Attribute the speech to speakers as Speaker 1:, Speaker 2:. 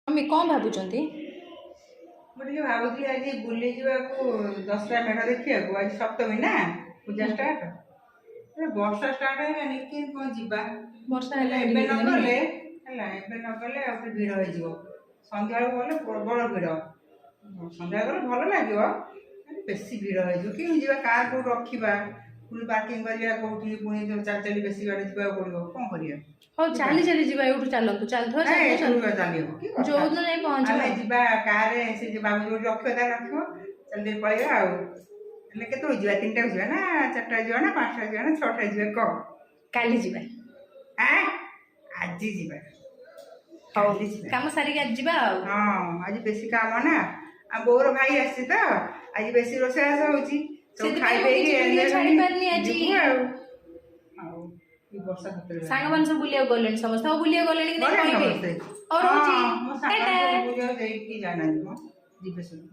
Speaker 1: Mummy, କ'ଣ ଭାବୁଛନ୍ତି?
Speaker 2: ମୁଁ ଟିକେ ଭାବୁଥିଲି ଆଜି ବୁଲିଯିବାକୁ ଦଶରା ମେଢ଼ ଦେଖିବାକୁ। ଆଜି ସପ୍ତମୀ ନା, ପୂଜା ଷ୍ଟାର୍ଟ। ବର୍ଷା ଷ୍ଟାର୍ଟ ହେଲାନି, କେମିତି କ'ଣ ଯିବା?
Speaker 1: ବର୍ଷା
Speaker 2: ହେଲା
Speaker 1: ହେଲାଣି
Speaker 2: ଏବେ
Speaker 1: ଟିକେ
Speaker 2: ନ
Speaker 1: ଟିକେ।
Speaker 2: ଗଲେ ହେଲା, ଏବେ ନ ଗଲେ ଆଉ ଫେର ଭିଡ଼ ହେଇଯିବ। ସନ୍ଧ୍ୟାବେଳକୁ ଗଲେ ପ୍ରବଳ ଭିଡ଼। ସନ୍ଧ୍ୟାବେଳେ ଗଲେ ଭଲ ଲାଗିବ, ହେଲେ ବେଶୀ ଭିଡ଼ ହେଇଯିବ। କେମିତି ଯିବା? କାର୍ କୋଉଠି ରଖିବା? ପୁଣି ପାର୍କିଂ କରିବା କୋଉଠି? ପୁଣି ତ ଚାଲି ଚାଲି ବେଶୀ ବାଟ ଯିବାକୁ ପଡ଼ିବ। କ'ଣ କରିବା?
Speaker 1: ହଉ, ଚାଲି ଚାଲି ଯିବା। ଏଇଠୁ ଚାଲନ୍ତୁ, ଚାଲୁଥିବା।
Speaker 2: ନାଇଁ,
Speaker 1: ଚାଲୁ
Speaker 2: ଏଠୁ ଚାଲି ହବ କି କଥା?
Speaker 1: ଯୋଉଦିନ ଯାଇ ପହଞ୍ଚିବା।
Speaker 2: ଆମେ ଯିବା କାରରେ। ସେ ଯୋଉ ବାବୁ ଯୋଉଠି ରଖିବ, ତାର ରଖିବ, ଚାଲି ଚାଲି ପଳେଇବା। ଆଉ ହେଲେ କେତେବେଳେ ଯିବା? 3ଟାକୁ ଯିବା ନା 4ଟା ଯିବା ନା 5ଟା ଯିବା ନା 6ଟା ଯିବା କହ?
Speaker 1: କାଲି ଯିବା।
Speaker 2: ଆଁ, ଆଜି ଯିବା।
Speaker 1: ହଉ।
Speaker 2: କାଲି ଯିବା।
Speaker 1: କାମ ସାରିକି ଆଜି ଯିବା ଆଉ।
Speaker 2: ହଁ, ଆଜି ବେଶୀ କାମ ନା। ଆଉ ବୋଉର ଭାଇ ଆସିଛି ତ, ଆଜି ବେଶୀ ରୋଷେଇବାସ ହଉଛି ସବୁ।
Speaker 1: ସେଥିପାଇଁ
Speaker 2: ଖାଇ
Speaker 1: ମୁଁ
Speaker 2: ପିଇକି
Speaker 1: କିଛି ଭିଡିଓ
Speaker 2: enjoy
Speaker 1: ଛାଡି
Speaker 2: କରି
Speaker 1: ପାରିନି ଆଜି।
Speaker 2: ଯିବୁ ଆଉ। ଆଉ ଏଇ ବର୍ଷା ସତରେ
Speaker 1: ସାଙ୍ଗମାନେ ସବୁ ବୁଲିବାକୁ ଗଲେଣି ସମସ୍ତେ। ଆଉ ବୁଲିବାକୁ ଗଲେଣି କି ନାଇଁ
Speaker 2: ଗଲେଣି
Speaker 1: କହିବେ।
Speaker 2: ସମସ୍ତେ।
Speaker 1: ହଉ, ରହୁଛି।
Speaker 2: ହଁ, ମୋ
Speaker 1: ଟାଟା।
Speaker 2: ସାଙ୍ଗମାନେ ସବୁ ବୁଲିବାକୁ ଯାଇକି ଯାଇନାହାନ୍ତି ମ, ଯିବେ ସବୁ।